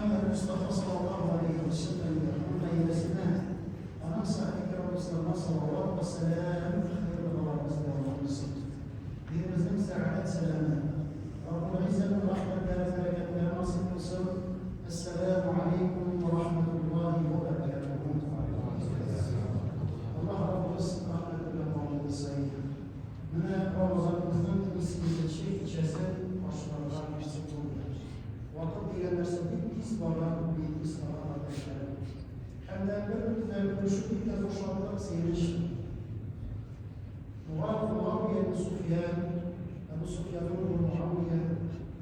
Мөхәммәд Мостафа саллаллаһу алейһи вә сәлләмгә, аның гаиләсенә, аның сәхабә кирам салават вә сәлам, хәерле догаларыбыз дәвам булсын. Динебезнең сәгадәт сәламе, Раббул Гыйззәнең рәхмәтләре, бәрәкәтләре насыйп булсын. Әссәламү алейкум вә рахматуллаһи вә бәрәкәтүһү. Аллаһ Раббыбыз рәхмәте белән кабул кылса иде. Менә Рамазаныбызның 18 кичәсе каршыларга насыйп булды. Вакыт дигән нәрсә бик тиз бара, бик тиз ага, кардәшләрем. Һәм дә бер-бер белән күрешү бик тә зур шатлык, сөенеч. Муавия ибн Суфьян, Әбу Суфьянның улы Муавия,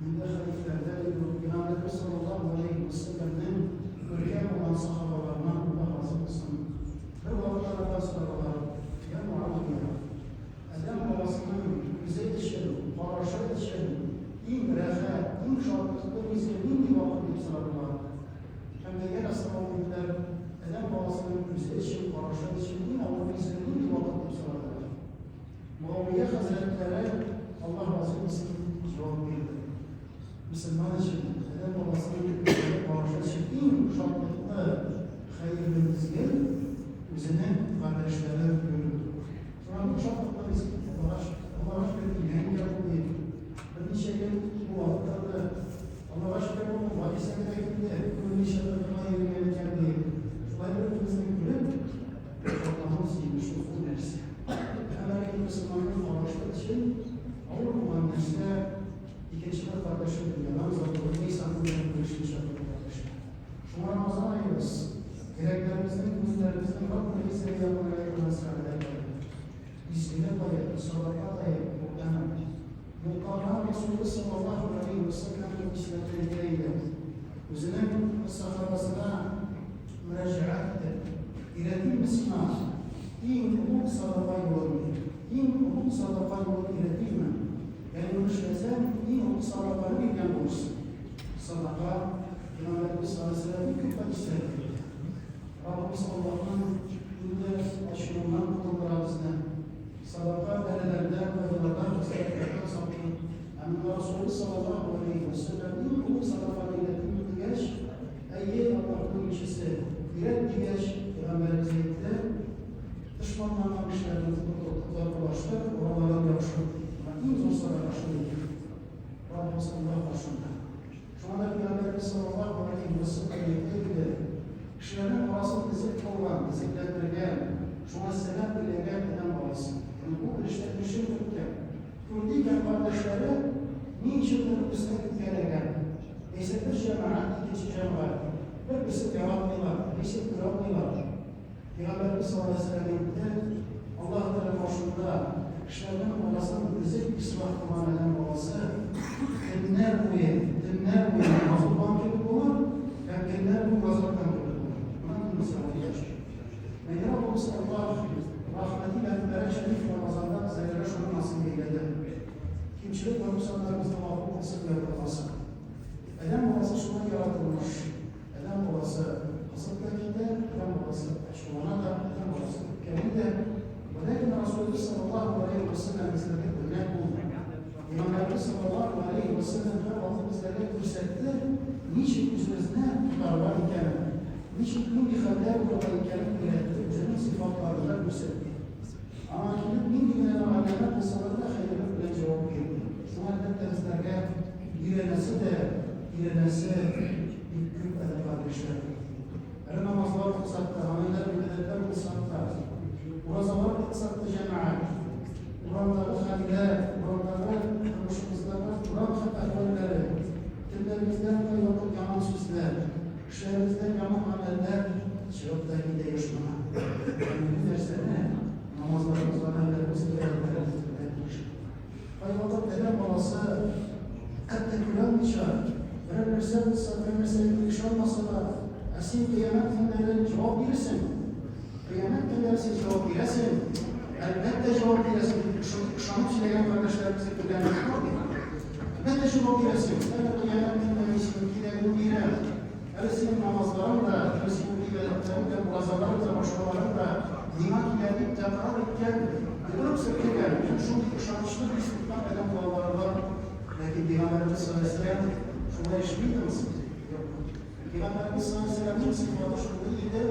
инде хәлифләрдән иде ул, Пәйгамбәребез саллаллаһу галәйһи вә сәлләмнең күркәм булган сахабаларыннан, Аллаһ разый булсын. Бер вакыт анардан сорадылар, Я Муавия, адәм баласының күзе өчен, карашы өчен иң рәхәт, иң шатлыклы мизгел нинди вакыт дип сорадылар. Һәм дә янә сорау бирделәр, адәм баласының күзе өчен, карашы өчен иң авыр мизгел нинди вакыт дип сорадылар. Муавия хәзрәтләре, Аллаһ разый булсын, җавап бирде. Мөселман өчен, адәм баласының күзләре карашы өчен иң шатлыклы, хәерле мизгел, үзенең кардәшләрен күрү. Шуңа бик шатлыклы мизгел. Аллаһ Аллаһка шөкер, килгән икән бу дип. Берничә көн куанып торды. Аллаһка шөкер, бу мулла кисәге дә килде, күрмичә торырга йөргән икән дип. Шулай бер-беребезне күреп, шатлану, сөенешу зур нәрсә. Әмма ләкин мөселманның карашы өчен авыр булган нәрсә, икенче бер кардәше дөньядан озатылып, яисә аның белән күрешмичә тору кардәшләр. Шуңа Рамазан аебыз, йөрәкләребезнең, күңелләребезнең Раббул Гыйззәгә якынрак торган сәгадәт ае. Изгелек ае, сәдака ае, Коръән. Юкка Расулыбыз саллаллаһу галәйһи вә сәлләм бу кисәтү әйтә иде. Үзенең сахабасына мөрәҗәгать итеп, Өйрәтимме сиңа иң олуг садака юлын, дип. Иң олуг садака юлын өйрәтимме? Ягъни моны эшләсәң, иң олуг садаканы биргән булырсың. Садака, Пәйгамбәребез саллаллаһу галәйһи вә сәлләм бик күп хәдисләр әйтте. Раббыбыз Аллаһның инде ачуыннан котылдыра безне. Садака бәлаләрдән, кайгылардан, хәсрәтләрдән саклый. Ә менә Расулыбыз саллаллаһу галәйһи вә сәлләм иң олуг садаканы өйрәтимме дигәч, Әйе, Аллаһның илчесе, өйрәт дигәч, Пәйгамбәребез әйтте, Дошманланган кешеләрне татулаштыр, араларын яхшырт. Менә иң зур садака шул икән. Раббыбыз Аллаһ каршында. Шуңа да Пәйгамбәребез саллаллаһу галәйһи вә сәлләм әйтә иде, Кешеләрнең арасын төзек кылган, төзекләндергән, шуңа сәбәп әйләнгән адәм баласы. Ягъни бу өлештә өлешен керткән. Күрде икән кардәшләре ни өчендер үзенә үпкәләгән. Яисә бер җәмәгать икенче җәмәгать, бер-берсен яратмыйлар, яисә күрә алмыйлар. Пәйгамбәребез саллаллаһу алейһи ва сәлләм әйтте, Аллаһ Тәгалә каршында кешеләрнең арасын төзек ислах кылган адәм баласы көннәр буе, төннәр буе намаз укыган кебек булыр һәм көннәр буе ураза тоткан кебек булыр. Моны мөселман әйтә. Мәгәр Раббыбыз Аллаһ рәхмәте белән мөбарәк шәриф Рамазанда безләргә шуны насыйп әйләде. Кимчелек вә ноксаннарыбызны гафу кылсын вә ярлыкасын. Адәм баласы шулай яратылмыш. Адәм баласы кызып та китә, адәм баласы ачулана да, адәм баласы үпкәли дә. Вәләкин Расулыбыз саллаллаһу алейһи вә сәлләм безләргә үрнәк булды. Пәйгамбәребез саллаллаһу алейһи вә сәлләм һәрвакыт безләргә күрсәтте, ничек үзебезне тотарга икәнен, ничек нинди хәлдә булырга икәнен өйрәтте, үзенең сыйфатларында күрсәтте. Аңа килеп нинди генә мәгълүмат булсалар да хәерлек белән җавап бирде. Шуңа әлбәттә безләргә өйрәнәсе дә, өйрәнәсе бик күп әле кардәшләр. Әле намазлар укысак та, гамәлләр, гыйбадәтләр кылсак та, уразалар тотсак та җәмәгать, урамдагы хәлләр, урамдагы тормышыбыздагы урам әхвәлләре, телләребездән кайвакыт яман сүзләр, Эшләребездән яман гамәлләр чыгып та китә еш кына. Ягъни бу нәрсәне намазларыбыз, гамәлләребез, гыйбадәтләребез белән тиеш. Кайвакыт адәм баласы хәтта күрә алмыйча, берәр нәрсә булса, берәр нәрсәгә ирешә алмаса да, ә син кыямәт көннәре җавап бирерсең. Кыямәт көннәре син җавап бирәсең. Әлбәттә җавап бирәсең дип ышанып сөйләгән кардәшләребезне күргәнебез бар бит. Әлбәттә җавап бирәсең. Әле кыямәт көнендә мин синең кирәгеңне бирәм. Әле синең намазларың да, әле синең гыйбадәтләрең дә, уразаларың да, башкаларың да миңа килә дип тәкрар иткән, йодрык селкегән һәм шундый ышанычлы хис тоткан адәм балалары бар. Ләкин Пәйгамбәребез саллаллаһу алейһи ва сәлләм шулай эшли идеме соң? Юк. Пәйгамбәребез саллаллаһу алейһи ва сәлләмнең сыйфаты шундый иде,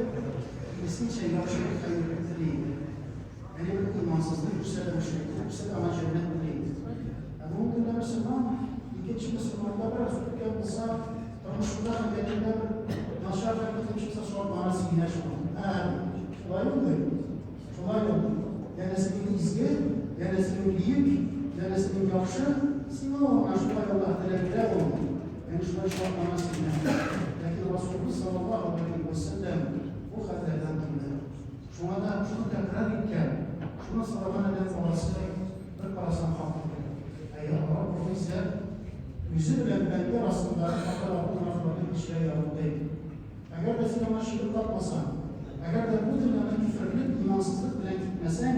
киресенчә, яхшылык, хәерлек тели иде. Яни бер имансызны күрсә дә, мөшрикне күрсә дә, аңа җәннәт тели иде. Ә бүгенге көндә мөселман икенче мөселманда бераз үпкә булса, тормышында, хәятында бер начар хәл килеп чыкса, шатлана, сөенә шуңа. Ә, шулай булмый. Шулай булмый. Янәсе мин изге, янәсе мин бөек, янәсе мин яхшы, сиңа ул менә шулай Аллаһ теләп бирә ул. Яни шулай шатлана, сөенә. Ләкин Расулыбыз саллаллаһу алейһи ва сәлләм бу хәлләрдән тыйды. Шуңа да шуны тәкрар иткән, шуны сораган адәм баласы бер карасаң хаклы кебек. Ә я Раббул Гыйззәт үзе белән бәндә арасындагы хаталарны, гөнаһларны кичерә ярылкый. Әгәр дә син аңа ширек катмасаң, әгәр дә бу дөньяны киферлек, имансызлык белән китмәсәң,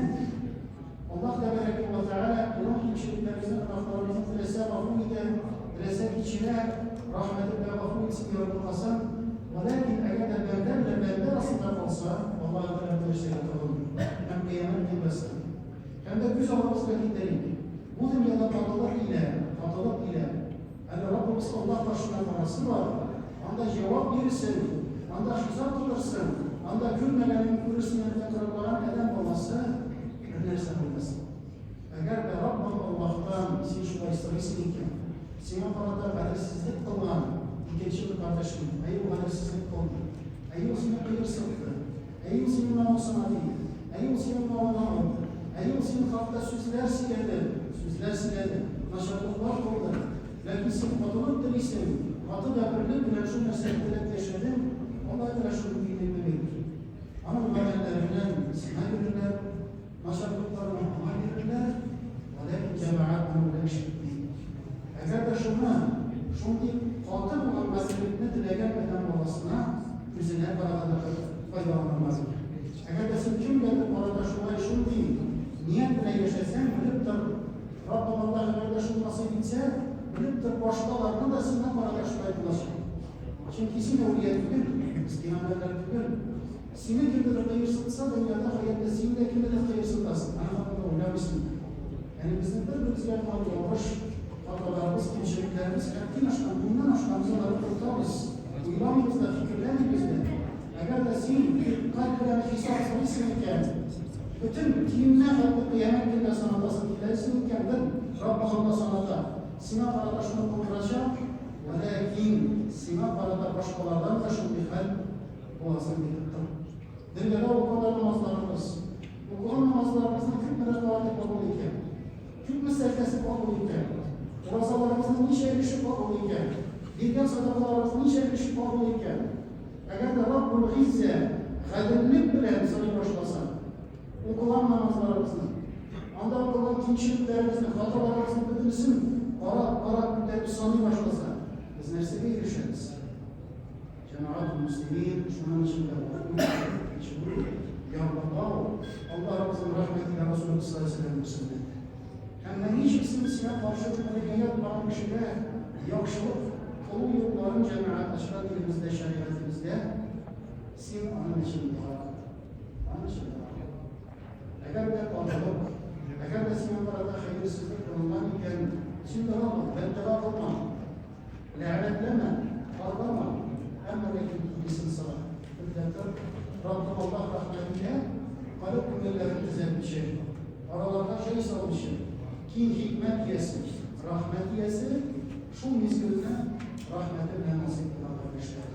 Аллаһ тәбәрәкә вә тәгалә гөнаһ кимчелекләребезне, гөнаһларыбызны теләсә гафу итә, теләсә кичерә, рәхмәте белән гафу итсен, ярылкасын. Вәләкин әгәр дә бәндә белән бәндә арасында калса, Аллаһ Тәгалә бу нәрсәгә тыгылмый. Һәм кыямәт дөньясы. Һәм дә күз алдыбызга китерик. Бу дөньяда катылык илә, катылык илә. Әле Раббыбыз Аллаһ каршына барасы бар. Анда җавап бирсен, анда хисап тотырсын, анда күрмәгәнен күрерсен дип тәкрарлаган адәм баласы бер нәрсә белмәс. Әгәр дә Раббың Аллаһтан син шулай сорыйсың икән, сиңа карата гаделсезлек кылган икенче бер кардәшең, әй ул гаделсезлек кылды, әй ул сине кыерсытты, әй ул синең намусыңа тиде, әй ул синең малыңны алды, әй ул синең хакта сүзләр сөйләде, сүзләр сөйләде, начарлыклар кылды, ләкин син котылып телисең, каты бәгырьлек белән шул нәрсәне теләп яшәдең, Аллаһ Тәгалә шул мөмкинлекне бирер. Аның гамәлләре белән сиңа бирерләр, начарлыкларны аңа бирерләр, вәләкин җәмәгать моның белән эш итми. Әгәр дә шуны, шундый каты булган гаделлекне теләгән адәм баласына үзенә карата да файдаланылмас икән. Әгәр дә син кемгәдер карата шулай шундый ният белән яшәсәң, белеп тор, Раббым Аллаһ әгәр дә шул насыйп итсә, белеп тор, башкаларны да сиңа карата шулай булачак. Чөнки син әүлия түгел, без пәйгамбәрләр түгел. Сине кемдер кыерсытса, дөньяда, хәятта син дә кемнедер кыерсытасың. Аның хакында уйламыйсың да. Ягъни безнең бер-беребезгә булган ялгыш, хаталарыбыз, кимчелекләребез хәттин ашкан, меңнән ашкан, без аларны онытабыз, уйламыйбыз да, фикерләмибез дә. Әгәр дә син дикъкать белән хисап сорыйсың икән, бөтен тиененә хәтле кыямәт көнендә санатасың киләсең икән, бел, Раббы Алла саната. Сиңа карата шуны кылдырачак, вәләкин сиңа карата башкалардан да шундый хәл буласын белеп тор. Дөньяда укыган намазларыбыз, укыган намазларыбызның күпме рәкәгате кабул икән? Күпме сәҗдәсе кабул икән? Уразаларыбызның ничә өлеше кабул икән? Биргән садакаларыбыз ничә өлеше кабул икән? Әгәр дә Раббул Гыйззә гаделлек белән саный башласа, укыган намазларыбызны, анда укылган кимчелекләребезне, хаталарыбызны бөтенесен карап, карап, күтәреп саный башласа, без нәрсәгә ирешәбез? Җәмәгать мөслимин, шуның өчен дә гафу кичерү, ярлыкау, Аллаһыбызның рәхмәте һәм Расулыбыз саллаллаһу алейһи ва сөннәте. Һәм дә ничек син сиңа каршы күңелеңә ятмаган кешегә яхшылык кылу юлларын җәмәгать ача динебездә, шәригатебездә, син аның өчен дога кыл. Аның өчен дога кыл. Әгәр дә катылык, әгәр дә сиңа карата хәерсезлек кылынган икән, син дога кыл, бәддога кылма. Ләгънәтләмә, каргама, әмма ләкин игесен сора. Белдә тор, Раббым Аллаһ рәхмәтенә калеб күңелләрен төзәтүче, араларга җай салучы, киң хикмәт иясе, рәхмәт иясе, шул мизгелне рәхмәте белән насыйп кылган кардәшләр.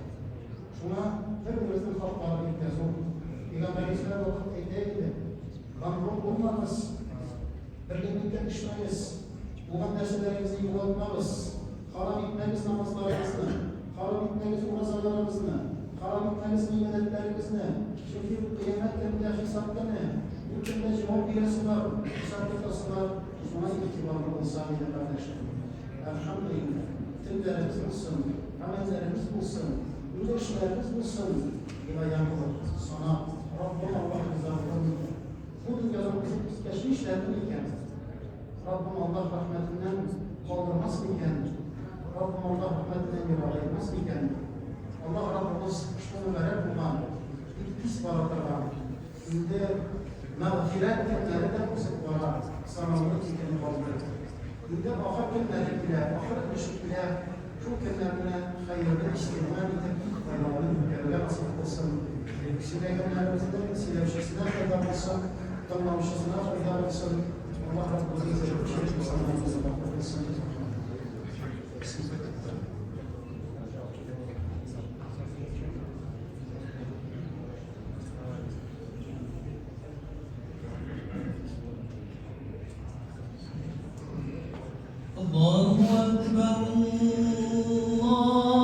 Шуңа бер-беребезнең хаклары бик тә зур. Пәйгамбәребез һәрвакыт әйтә иде, Гамрур булмагыз, берлегеңнән төшмәгез, Булган нәрсәләрегезне югалтмагыз, харам итмәгез намазларыгызны, харам итмәгез уразаларыгызны, харам итмәгез гыйбадәтләрегезне, чөнки бу кыямәт көнендә хисап көне, бу көндә җавап бирәсе бар, хисап тотасы бар, шуңа игътибарлы булсак иде, кардәшләр. Әлхәмдүлилләһ, телләребез булсын, гамәлләребез булсын, инде эшләребез булсын, гыйбадәт кылып, санап, Раббым Аллаһ риза булыр микән? Бу дөньядан узып киткәч нишләрмен икән? Раббым Аллаһ рәхмәтеннән калдырмас микән? Раббым Аллаһ рәхмәтеннән ерагайтмас микән? Аллаһ Раббыбыз шул мөбарәк булган, бик тиз бара торган, инде мәгъфирәт көннәре дә узып бара, санаулы икәне калды. Инде ахыр көннәре килә, ахыр өлеше килә, шул көннәрне хәерле истигъмаль итеп, файдаланып үткәрергә насыйп кылсын. Сөйләгәннәребезне сөйләүчесенә файда булсын, тыңлаучысына файда булсын. Аллаһ Раббыбыз мусульманыбызны кылсын. Allahu Akbar, Allah.